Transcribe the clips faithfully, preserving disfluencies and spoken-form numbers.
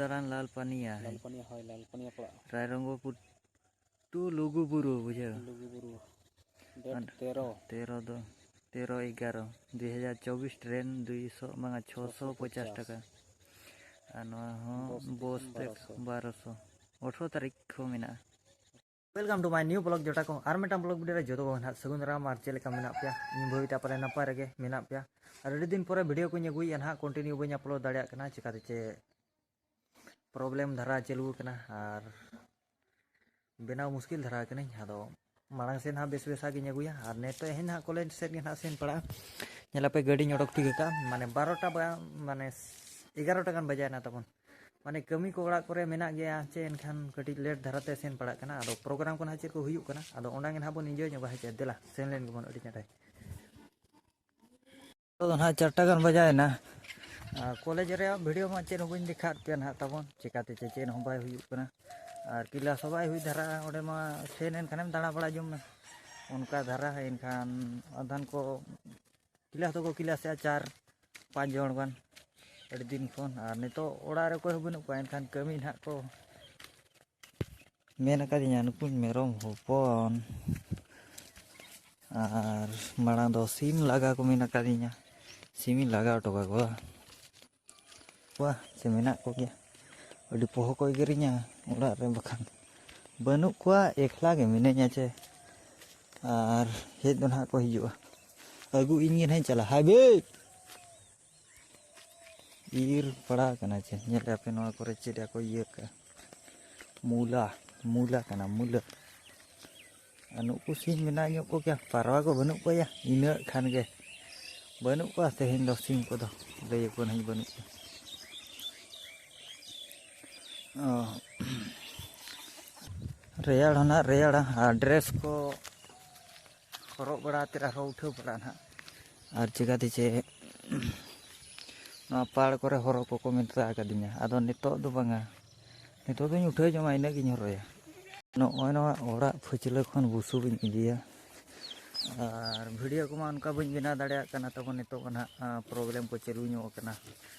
ᱫᱟᱞᱟᱱ ᱞᱟᱞ ᱯᱟᱹᱱᱤᱭᱟ᱾ ᱞᱟᱞ ᱯᱟᱹᱱᱤᱭᱟ, ᱦᱳᱭ, ᱞᱟᱞ ᱯᱟᱹᱱᱤᱭᱟ ᱯᱟᱲᱟᱜ᱾ ᱨᱟᱭᱨᱚᱝᱜᱚ ᱯᱩᱴ ᱴᱩ ᱞᱩᱜᱩ ᱵᱩᱨᱩ, ᱵᱩᱡᱷᱟᱹᱣ᱾ ᱞᱩᱜᱩ ᱵᱩᱨᱩ᱾ ᱰᱮᱴ ᱟᱨ ᱛᱮᱨᱚ᱾ ᱛᱮᱨᱚ ᱫᱚ, ᱛᱮᱨᱚ ᱮᱜᱟᱨᱚ ᱫᱩᱭ ᱦᱟᱡᱟᱨ ᱪᱚᱵᱵᱤᱥ, ᱴᱨᱮᱱ ᱫᱩᱭᱥᱚ ᱵᱟᱝᱟ, ᱪᱷᱚᱥᱚ ᱯᱚᱪᱟᱥ ᱴᱟᱠᱟ᱾ ᱟᱨ ᱱᱚᱣᱟ ᱦᱚᱸ ᱵᱚᱥ ᱛᱮ ᱵᱟᱨᱚᱥᱚ᱾ ᱵᱟᱨᱚᱥᱚ᱾ ᱟᱴᱷᱨᱚ ᱛᱟᱹᱨᱤᱠᱷ ᱠᱷᱚᱱ ᱢᱮᱱᱟᱜᱼᱟ᱾ Welcome to my new vlog ᱡᱚᱴᱟ ᱠᱚ᱾ ᱟᱨ ᱢᱤᱫᱴᱟᱝ vlog video ᱨᱮ ᱡᱚᱛᱚ ᱠᱚ ᱱᱟᱦᱟᱜ ᱥᱟᱹᱜᱩᱱ ᱫᱟᱨᱟᱢ᱾ ᱟᱨ ᱪᱮᱫ ᱞᱮᱠᱟ ᱢᱮᱱᱟᱜ ᱯᱮᱭᱟ? ᱤᱧ ᱵᱷᱟᱹᱵᱤᱛᱟ ᱯᱟᱞᱮ ᱱᱟᱯᱟᱭ ᱨᱮᱜᱮ ᱢᱮᱱᱟᱜ ᱯᱮᱭᱟ᱾ ᱟᱨ ᱟᱹᱰᱤ ᱫᱤᱱ ᱯᱚᱨᱮ video ᱠᱚᱧ ᱟᱹᱜᱩᱭᱮᱫᱼᱟ ᱱᱟᱦᱟᱜ, continue ᱵᱟᱹᱧ upload ᱫᱟᱲᱮᱭᱟᱜ ᱠᱟᱱᱟ, ᱪᱤᱠᱟᱹᱛᱮ ᱪᱮ problem ᱫᱷᱟᱨᱟ ᱪᱟᱹᱞᱩ ᱟᱠᱟᱱᱟ ᱟᱨ ᱵᱮᱱᱟᱣ ᱢᱩᱥᱠᱤᱞ ᱫᱷᱟᱨᱟ ᱠᱟᱹᱱᱟᱹᱧ᱾ ᱟᱫᱚ ᱢᱟᱲᱟᱝ ᱥᱮᱫ ᱦᱟᱸᱜ ᱵᱮᱥ ᱵᱮᱥᱟᱜ ᱜᱤᱧ ᱟᱹᱜᱩᱭᱟ᱾ ᱟᱨ ᱱᱤᱛᱚᱜ ᱦᱮᱸ ᱦᱟᱸᱜ ᱠᱚᱞᱮᱡᱽ ᱥᱮᱫ ᱜᱮ ᱦᱟᱸᱜ ᱥᱮᱱ ᱯᱟᱲᱟᱜᱼᱟ᱾ ᱧᱮᱞᱟᱯᱮ ᱜᱟᱹᱰᱤᱧ ᱚᱰᱚᱠ ᱴᱷᱤᱠ ᱟᱠᱟᱫᱼᱟ, ᱢᱟᱱᱮ ᱵᱟᱨᱚᱴᱟ ᱵᱟ-, ᱢᱟᱱᱮ ᱮᱜᱟᱨᱚᱴᱟ ᱜᱟᱱ ᱵᱟᱡᱟᱣᱮᱱᱟ ᱛᱟᱵᱚᱱ᱾ ᱢᱟᱱᱮ ᱠᱟᱹᱢᱤ ᱠᱚ ᱚᱲᱟᱜ ᱠᱚᱨᱮ ᱢᱮᱱᱟᱜ ᱜᱮᱭᱟ ᱪᱮ, ᱮᱱᱠᱷᱟᱱ ᱠᱟᱹᱴᱤᱡ ᱞᱮᱴ ᱫᱷᱟᱨᱟᱛᱮ ᱥᱮᱱ ᱯᱟᱲᱟᱜ ᱠᱟᱱᱟ᱾ ᱟᱫᱚ ᱯᱨᱳᱜᱨᱟᱢ ᱠᱚ ᱱᱟᱦᱟᱜ ᱪᱮᱫ ᱠᱚ ᱦᱩᱭᱩᱜ ᱠᱟᱱᱟ, ᱟᱫᱚ ᱚᱸᱰᱮ ᱜᱮ ᱱᱟᱦᱟᱜ ᱵᱚᱱ ᱤᱱᱡᱚᱭ ᱧᱚᱜᱟ, ᱦᱮᱸ ᱪᱮ? ᱫᱮᱞᱟ ᱥᱮᱱ ᱞᱮᱱ ᱜᱮᱵᱚᱱ ᱟᱹᱰᱤ ᱪᱟᱸᱰᱟᱭ᱾ ᱱᱤᱛᱚᱜ ᱫᱚ ᱱᱟᱦᱟᱜ ᱪᱟᱨᱴᱟ ᱜᱟᱱ ᱵᱟᱡᱟᱣᱮᱱᱟ᱾ ᱟᱨ ᱠᱚᱞᱮᱡᱽ ᱨᱮᱭᱟᱜ ᱵᱷᱤᱰᱤᱭᱳ ᱢᱟ ᱪᱮᱫ ᱦᱚᱸ ᱵᱟᱹᱧ ᱫᱮᱠᱷᱟᱣᱟᱫ ᱯᱮᱭᱟ ᱱᱟᱦᱟᱜ ᱛᱟᱵᱚᱱ, ᱪᱮᱠᱟᱛᱮ ᱪᱮ ᱪᱮᱫ ᱦᱚᱸ ᱵᱟᱭ ᱦᱩᱭᱩᱜ ᱠᱟᱱᱟ᱾ ᱟᱨ ᱠᱮᱞᱟᱥ ᱦᱚᱸ ᱵᱟᱭ ᱦᱩᱭ ᱫᱷᱟᱨᱟᱜᱼᱟ ᱚᱸᱰᱮ ᱢᱟ, ᱥᱮᱱ ᱮᱱ ᱠᱷᱟᱱᱮᱢ ᱫᱟᱬᱟ ᱵᱟᱲᱟ ᱡᱚᱝ ᱢᱮ, ᱚᱱᱠᱟ ᱫᱷᱟᱨᱟ᱾ ᱮᱱᱠᱷᱟᱱ ᱟᱫᱷᱟᱱ ᱠᱚ ᱠᱮᱞᱟᱥ ᱫᱚᱠᱚ ᱠᱮᱞᱟᱥᱮᱜᱼᱟ ᱪᱟᱨ ᱯᱟᱸᱪ ᱡᱚᱱ ᱜᱟᱱ ᱟᱹᱰᱤ ᱫᱤᱱ ᱠᱷᱚᱱ᱾ ᱟᱨ ᱱᱤᱛᱚᱜ ᱚᱲᱟᱜ ᱨᱮ ᱚᱠᱚᱭ ᱦᱚᱸ ᱵᱟᱹᱱᱩᱜ ᱠᱚᱣᱟ, ᱮᱱᱠᱷᱟᱱ ᱠᱟᱹᱢᱤ ᱱᱟᱦᱟᱜ ᱠᱚ ᱢᱮᱱ ᱟᱠᱟᱫᱤᱧᱟ, ᱱᱩᱠᱩᱧ ᱢᱮᱨᱚᱢ ᱦᱚᱯᱚᱱ᱾ ᱟᱨ ᱢᱟᱲᱟᱝ ᱫᱚ ᱥᱤᱢ ᱞᱟᱜᱟ ᱠᱚ ᱢᱮᱱ ᱟᱠᱟᱫᱤᱧᱟ, ᱥᱤᱢᱤᱧ ᱞᱟᱜᱟ ᱦᱚᱴᱚ ᱠᱟᱠᱚᱣᱟ᱾ ᱠᱚᱣᱟ ᱥᱮ ᱢᱮᱱᱟᱜ ᱠᱚᱜᱮᱭᱟ? ᱟᱹᱰᱤ ᱯᱚᱦᱚ ᱠᱚ ᱮᱜᱮᱨᱤᱧᱟ ᱚᱲᱟᱜ ᱨᱮ, ᱵᱟᱠᱷᱟᱱ ᱵᱟᱹᱱᱩᱜ ᱠᱚᱣᱟ, ᱮᱠᱞᱟ ᱜᱮ ᱢᱤᱱᱟᱹᱧᱟ ᱪᱮ᱾ ᱟᱨ ᱦᱮᱡ ᱫᱚ ᱱᱟᱦᱟᱜ ᱠᱚ ᱦᱤᱡᱩᱜᱼᱟ, ᱟᱹᱜᱩ ᱤᱧ ᱜᱮ ᱱᱟᱦᱟᱜ ᱤᱧ ᱪᱟᱞᱟᱜᱼᱟ᱾ ᱦᱟᱭ ᱵᱮ! ᱤᱨ ᱯᱟᱲᱟᱣ ᱠᱟᱱᱟ ᱪᱮ, ᱧᱮᱞ ᱟᱯᱮ ᱱᱚᱣᱟ ᱠᱚᱨᱮ ᱪᱮᱫ ᱠᱚ ᱤᱭᱟᱹ ᱠᱟᱜᱼᱟ, ᱢᱩᱞᱟ, ᱢᱩᱞᱟ ᱠᱟᱱᱟ, ᱢᱩᱞᱟᱹ᱾ ᱟᱨ ᱱᱩᱠᱩ ᱥᱤᱢ ᱢᱮᱱᱟᱜ ᱧᱚᱜ ᱠᱚᱜᱮᱭᱟ, ᱯᱟᱨᱣᱟ ᱠᱚ ᱵᱟᱹᱱᱩᱜ ᱠᱚᱣᱟ ᱭᱟ, ᱤᱱᱟᱹᱜ ᱠᱷᱟᱱ ᱜᱮ ᱵᱟᱹᱱᱩᱜ ᱠᱚᱣᱟ ᱛᱮᱦᱮᱧ ᱫᱚ ᱥᱤᱢ ᱠᱚᱫᱚ, ᱞᱟᱹᱭ ᱟᱠᱚ ᱱᱟᱦᱟᱜ ᱵᱟᱹᱱᱩᱜ ᱠᱚᱣᱟ᱾ ᱚ, ᱨᱮᱭᱟᱲ ᱦᱚᱸ ᱱᱟᱦᱟᱜ ᱨᱮᱭᱟᱲᱟ, ᱟᱨ ᱰᱨᱮᱥ ᱠᱚ ᱦᱚᱨᱚᱜ ᱵᱟᱲᱟ ᱠᱟᱛᱮᱫ ᱟᱨᱦᱚᱸ ᱩᱴᱷᱟᱹᱣ ᱵᱟᱲᱟ ᱱᱟᱦᱟᱜ᱾ ᱟᱨ ᱪᱤᱠᱟᱹᱛᱮ ᱪᱮ ᱱᱚᱣᱟ ᱯᱟᱲ ᱠᱚᱨᱮ ᱦᱚᱨᱚᱜ ᱠᱚᱠᱚ ᱢᱮᱛᱟ ᱟᱠᱟᱫᱤᱧᱟ, ᱟᱫᱚ ᱱᱤᱛᱚᱜ ᱫᱚ ᱵᱟᱝᱟ, ᱱᱤᱛᱚᱜ ᱫᱚᱧ ᱩᱴᱷᱟᱹᱣ ᱡᱚᱝᱟ, ᱤᱱᱟᱹᱜ ᱜᱤᱧ ᱦᱚᱨᱚᱭᱟ᱾ ᱱᱚᱜᱼᱚᱭ ᱱᱚᱣᱟ ᱚᱲᱟᱜ ᱯᱷᱟᱹᱪᱞᱟᱹ ᱠᱷᱚᱱ ᱵᱩᱥᱩᱵ ᱤᱧ ᱤᱫᱤᱭᱟ᱾ ᱟᱨ ᱵᱷᱤᱰᱤᱭᱳ ᱠᱚᱢᱟ ᱚᱱᱠᱟ ᱵᱟᱹᱧ ᱵᱮᱱᱟᱣ ᱫᱟᱲᱮᱭᱟᱜ ᱠᱟᱱᱟ, ᱛᱟᱵᱚᱱ ᱱᱤᱛᱚᱜ ᱢᱟ ᱱᱟᱦᱟᱜ, ᱟᱸ, ᱯᱨᱚᱵᱞᱮᱢ ᱠᱚ ᱪᱟᱹᱞᱩ ᱧᱚᱜ ᱟᱠᱟᱱᱟ᱾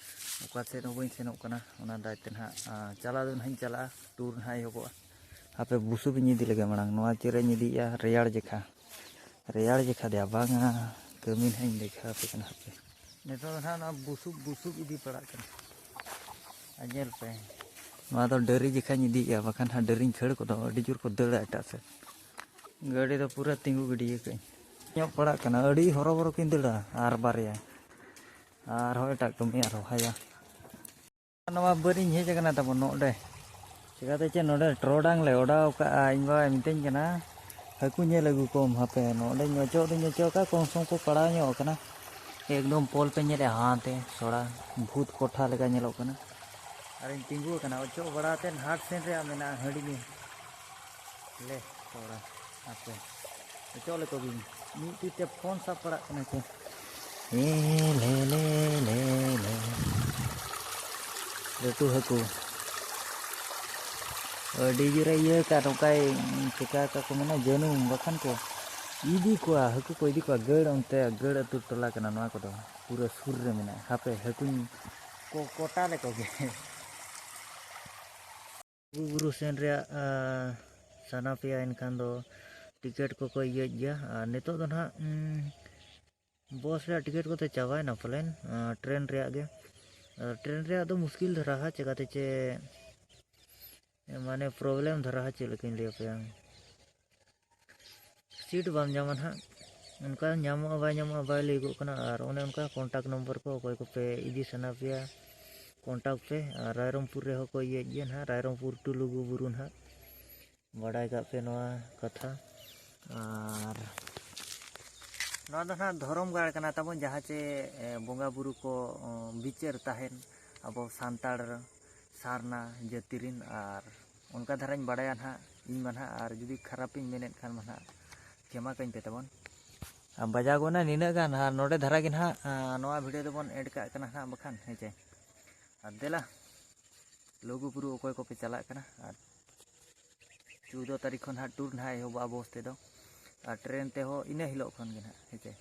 ᱚᱠᱟ ᱥᱮᱫ ᱦᱚᱸ ᱵᱟᱹᱧ ᱥᱮᱱᱚᱜ ᱠᱟᱱᱟ᱾ ᱚᱱᱟ ᱫᱟᱭ ᱛᱮ ᱱᱟᱦᱟᱜ, ᱟᱸ, ᱪᱟᱞᱟᱣ ᱫᱚ ᱱᱟᱦᱟᱜ ᱤᱧ ᱪᱟᱞᱟᱜᱼᱟ, ᱴᱩᱨ ᱱᱟᱦᱟᱜ ᱮᱦᱚᱵᱚᱜᱼᱟ᱾ ᱦᱟᱯᱮ ᱵᱩᱥᱩᱵ ᱤᱧ ᱤᱫᱤ ᱞᱮᱜᱮ ᱢᱟᱲᱟᱝ᱾ ᱱᱚᱣᱟ ᱪᱮᱫ ᱨᱮᱧ ᱤᱫᱤᱭᱮᱜᱼᱟ? ᱨᱮᱭᱟᱲ ᱡᱮᱠᱷᱟ, ᱨᱮᱭᱟᱲ ᱡᱮᱠᱷᱟ ᱫᱮᱭᱟ ᱵᱟᱝᱟ, ᱠᱟᱹᱢᱤ ᱱᱟᱦᱟᱜ ᱤᱧ ᱫᱮᱠᱷᱟᱣ ᱟᱯᱮ ᱠᱟᱱᱟ ᱦᱟᱯᱮ᱾ ᱱᱤᱛᱚᱜ ᱫᱚ ᱱᱟᱦᱟᱜ ᱱᱚᱣᱟ ᱵᱩᱥᱩᱵ, ᱵᱩᱥᱩᱵ ᱤᱫᱤ ᱯᱟᱲᱟᱜ ᱠᱟᱱᱟ᱾ ᱟᱨ ᱧᱮᱞ ᱯᱮ, ᱱᱚᱣᱟ ᱫᱚ ᱰᱟᱹᱨᱤ ᱡᱮᱠᱷᱟᱧ ᱤᱫᱤᱭᱮᱜᱼᱟ, ᱵᱟᱠᱷᱟᱱ ᱦᱟᱸᱜ ᱰᱟᱹᱨᱤᱧ ᱠᱷᱟᱹᱲ ᱠᱚᱫᱚ, ᱟᱹᱰᱤ ᱡᱳᱨ ᱠᱚ ᱫᱟᱹᱲᱟ ᱮᱴᱟᱜ ᱥᱮᱫ᱾ ᱜᱟᱹᱰᱤ ᱫᱚ ᱯᱩᱨᱟᱹ ᱛᱤᱸᱜᱩ ᱜᱤᱰᱤᱭᱟᱹ ᱠᱟᱹᱧ᱾ ᱧᱚᱜ ᱯᱟᱲᱟᱜ ᱠᱟᱱᱟ, ᱟᱹᱰᱤ ᱦᱚᱨᱚᱵᱚᱨᱚ ᱠᱤᱱ ᱫᱟᱹᱲᱟ᱾ ᱟᱨ ᱵᱟᱨᱭᱟ, ᱟᱨᱦᱚᱸ ᱮᱴᱟᱜ ᱠᱟᱹᱢᱤ ᱟᱨᱦᱚᱸ ᱦᱟᱭᱟ᱾ ᱱᱚᱣᱟ ᱵᱟᱹᱨᱤᱧ ᱦᱮᱡ ᱟᱠᱟᱱᱟ ᱛᱟᱵᱚᱱ ᱱᱚᱰᱮ, ᱪᱤᱠᱟᱹᱛᱮ ᱪᱮ ᱱᱚᱰᱮ ᱴᱚᱨᱚᱰᱟᱝ ᱞᱮ ᱚᱰᱟᱣ ᱠᱟᱜᱼᱟ᱾ ᱤᱧ ᱵᱟᱵᱟᱭ ᱢᱤᱛᱟᱹᱧ ᱠᱟᱱᱟ, "ᱦᱟᱹᱠᱩ ᱧᱮᱞ ᱟᱹᱜᱩ ᱠᱚᱢ ᱦᱟᱯᱮ, ᱱᱚᱰᱮᱧ ᱚᱪᱚᱜ ᱫᱚᱧ ᱚᱪᱚᱜ ᱠᱟᱜᱼᱟ, ᱠᱚᱢ ᱥᱚᱢ ᱠᱚ ᱯᱟᱲᱟᱣ ᱧᱚᱜ ᱟᱠᱟᱱᱟ᱾ ᱮᱠᱫᱚᱢ ᱯᱚᱞ ᱯᱮ ᱧᱮᱞᱮᱫᱼᱟ, ᱦᱟᱱᱛᱮ ᱥᱚᱲᱟ ᱵᱷᱩᱛ ᱠᱚᱴᱷᱟ ᱞᱮᱠᱟ ᱧᱮᱞᱚᱜ ᱠᱟᱱᱟ᱾ ᱟᱨᱤᱧ ᱛᱤᱸᱜᱩ ᱟᱠᱟᱱᱟ, ᱚᱪᱚᱜ ᱵᱟᱲᱟ ᱠᱟᱛᱮᱫ ᱦᱟᱴ ᱥᱮᱱ ᱨᱮᱭᱟᱜ ᱢᱮᱱᱟᱜᱼᱟ, ᱦᱟᱺᱰᱤᱧ ᱞᱮ ᱛᱚᱲᱟ ᱟᱯᱮ ᱚᱪᱚᱜ ᱞᱮᱠᱚ ᱜᱤᱧ᱾ ᱢᱤᱫ ᱛᱤ ᱛᱮ ᱯᱷᱳᱱ ᱥᱟᱵ ᱯᱟᱲᱟᱜ ᱠᱟᱱᱟ ᱪᱮ᱾ ᱮ ᱞᱮ ᱞᱮ ᱞᱮ ᱞᱮ᱾ ᱞᱟᱹᱴᱩ ᱦᱟᱹᱠᱩ᱾ ᱟᱹᱰᱤ ᱡᱳᱨᱮ ᱤᱭᱟᱹ ᱠᱟᱜ, ᱱᱚᱝᱠᱟᱭ ᱪᱤᱠᱟ ᱠᱟᱜ ᱠᱚ ᱢᱮᱱᱟ, ᱡᱟᱹᱱᱩᱢ ᱵᱟᱠᱷᱟᱱ ᱠᱚ ᱤᱫᱤ ᱠᱚᱣᱟ, ᱦᱟᱹᱠᱩ ᱠᱚ ᱤᱫᱤ ᱠᱚᱣᱟ᱾ ᱜᱟᱹᱲ ᱚᱱᱛᱮ, ᱜᱟᱹᱲ ᱟᱹᱛᱩ ᱴᱚᱞᱟ ᱠᱟᱱᱟ ᱱᱚᱣᱟ ᱠᱚᱫᱚ, ᱯᱩᱨᱟᱹ ᱥᱩᱨ ᱨᱮ ᱢᱮᱱᱟᱜᱼᱟ᱾ ᱦᱟᱯᱮ ᱦᱟᱹᱠᱩᱧ ᱠᱚ ᱠᱚᱴᱟ ᱞᱮᱠᱚ ᱜᱮ᱾ ᱞᱩᱜᱩᱵᱩᱨᱩ ᱥᱮᱱ ᱨᱮᱭᱟᱜ, ᱟ, ᱥᱟᱱᱟ ᱯᱮᱭᱟ ᱮᱱᱠᱷᱟᱱ ᱫᱚ ᱴᱤᱠᱤᱴ ᱠᱚᱠᱚ ᱤᱭᱟᱹᱭᱮᱫ ᱜᱮᱭᱟ᱾ ᱟᱨ ᱱᱤᱛᱚᱜ ᱫᱚ ᱱᱟᱦᱟᱜ, ᱩᱸ, ᱵᱚᱥ ᱨᱮᱭᱟᱜ ᱴᱤᱠᱤᱴ ᱠᱚᱫᱚ ᱪᱟᱵᱟᱭᱮᱱᱟ ᱯᱟᱞᱮᱱ, ᱟ, ᱴᱨᱮᱱ ᱨᱮᱭᱟᱜ ᱜᱮ᱾ ᱟ, ᱴᱨᱮᱱ ᱨᱮᱭᱟᱜ ᱫᱚ ᱢᱩᱥᱠᱤᱞ ᱫᱷᱟᱨᱟ ᱦᱟ, ᱪᱤᱠᱟᱹᱛᱮ ᱪᱮ, ᱢᱟᱱᱮ, ᱯᱨᱚᱵᱞᱮᱢ ᱫᱷᱟᱨᱟ ᱦᱟ, ᱪᱮᱫ ᱞᱮᱠᱟᱧ ᱞᱟᱹᱭ ᱟᱯᱮᱭᱟ᱾ ᱥᱤᱴ ᱵᱟᱢ ᱧᱟᱢᱟ ᱱᱟᱦᱟᱜ᱾ ᱚᱱᱠᱟ ᱧᱟᱢᱚᱜᱼᱟ ᱵᱟᱭ ᱧᱟᱢᱚᱜᱼᱟ ᱵᱟᱭ ᱞᱟᱹᱭᱚᱜᱚᱜ ᱠᱟᱱᱟ᱾ ᱟᱨ ᱚᱱᱮ ᱚᱱᱠᱟ ᱠᱚᱱᱴᱟᱠᱴ ᱱᱚᱢᱵᱚᱨ ᱠᱚ ᱚᱠᱚᱭ ᱠᱚᱯᱮ ᱤᱫᱤ ᱥᱟᱱᱟ ᱯᱮᱭᱟ, ᱠᱚᱱᱴᱟᱠᱴ ᱯᱮ᱾ ᱟᱨ ᱨᱟᱭᱨᱚᱝᱯᱩᱨ ᱨᱮᱦᱚᱸ ᱠᱚ ᱤᱭᱟᱹᱭᱮᱫ ᱜᱮᱭᱟ ᱱᱟᱦᱟᱜ, ᱨᱟᱭᱨᱚᱝᱯᱩᱨ to ᱞᱩᱜᱩᱵᱩᱨᱩ ᱱᱟᱦᱟᱜ᱾ ᱵᱟᱰᱟᱭ ᱠᱟᱜ ᱯᱮ ᱱᱚᱣᱟ ᱠᱟᱛᱷᱟ᱾ ᱟᱨ ᱱᱚᱣᱟ ᱫᱚ ᱱᱟᱦᱟᱜ ᱫᱷᱚᱨᱚᱢ ᱜᱟᱲ ᱠᱟᱱᱟ ᱛᱟᱵᱚᱱ, ᱡᱟᱦᱟᱸ ᱪᱮ, ᱮ, ᱵᱚᱸᱜᱟ ᱵᱩᱨᱩ ᱠᱚ, ᱚ, ᱵᱤᱪᱟᱹᱨ ᱛᱟᱦᱮᱱ ᱟᱵᱚ ᱥᱟᱱᱛᱟᱲ ᱥᱟᱨᱱᱟ ᱡᱟᱹᱛᱤ ᱨᱮᱱ᱾ ᱟᱨ ᱚᱱᱠᱟ ᱫᱷᱟᱨᱟᱧ ᱵᱟᱲᱟᱭᱟ ᱱᱟᱦᱟᱜ ᱤᱧ ᱢᱟ ᱱᱟᱦᱟᱜ, ᱟᱨ ᱡᱩᱫᱤ ᱠᱷᱟᱨᱟᱯᱤᱧ ᱢᱮᱱᱮᱫ ᱠᱷᱟᱱ ᱢᱟ ᱱᱟᱦᱟᱜ ᱠᱷᱮᱢᱟ ᱠᱟᱹᱧ ᱯᱮ ᱛᱟᱵᱚᱱ᱾ ᱟᱨ ᱵᱟᱡᱟᱣ ᱜᱚᱫ ᱮᱱᱟ ᱱᱤᱱᱟᱹᱜ ᱜᱟᱱ, ᱟᱨ ᱱᱚᱰᱮ ᱫᱷᱟᱨᱟ ᱜᱮ ᱱᱟᱦᱟᱜ, ᱟ, ᱱᱚᱣᱟ ᱵᱷᱤᱰᱤᱭᱳ ᱫᱚᱵᱚᱱ ᱮᱰ ᱠᱟᱜ ᱠᱟᱱᱟ ᱱᱟᱦᱟᱜ ᱵᱟᱠᱷᱟᱱ, ᱦᱮᱸ ᱪᱮ᱾ ᱟᱨ ᱫᱮᱞᱟ, ᱞᱩᱜᱩᱵᱩᱨᱩ ᱚᱠᱚᱭ ᱠᱚᱯᱮ ᱪᱟᱞᱟᱜ ᱠᱟᱱᱟ, ᱟᱨ ᱪᱳᱫᱽᱫᱳ ᱛᱟᱹᱨᱤᱠᱷ ᱠᱷᱚᱱ ᱦᱟᱸᱜ ᱴᱩᱨ ᱱᱟᱦᱟᱜ ᱮᱦᱚᱵᱚᱜᱼᱟ ᱵᱚᱥ ᱛᱮᱫᱚ, ᱟᱨ ᱴᱨᱮᱱ ᱛᱮᱦᱚᱸ ᱤᱱᱟᱹ ᱦᱤᱞᱳᱜ ᱠᱷᱚᱱ ᱜᱮ ᱱᱟᱦᱟᱜ, ᱦᱮᱸ ᱪᱮ᱾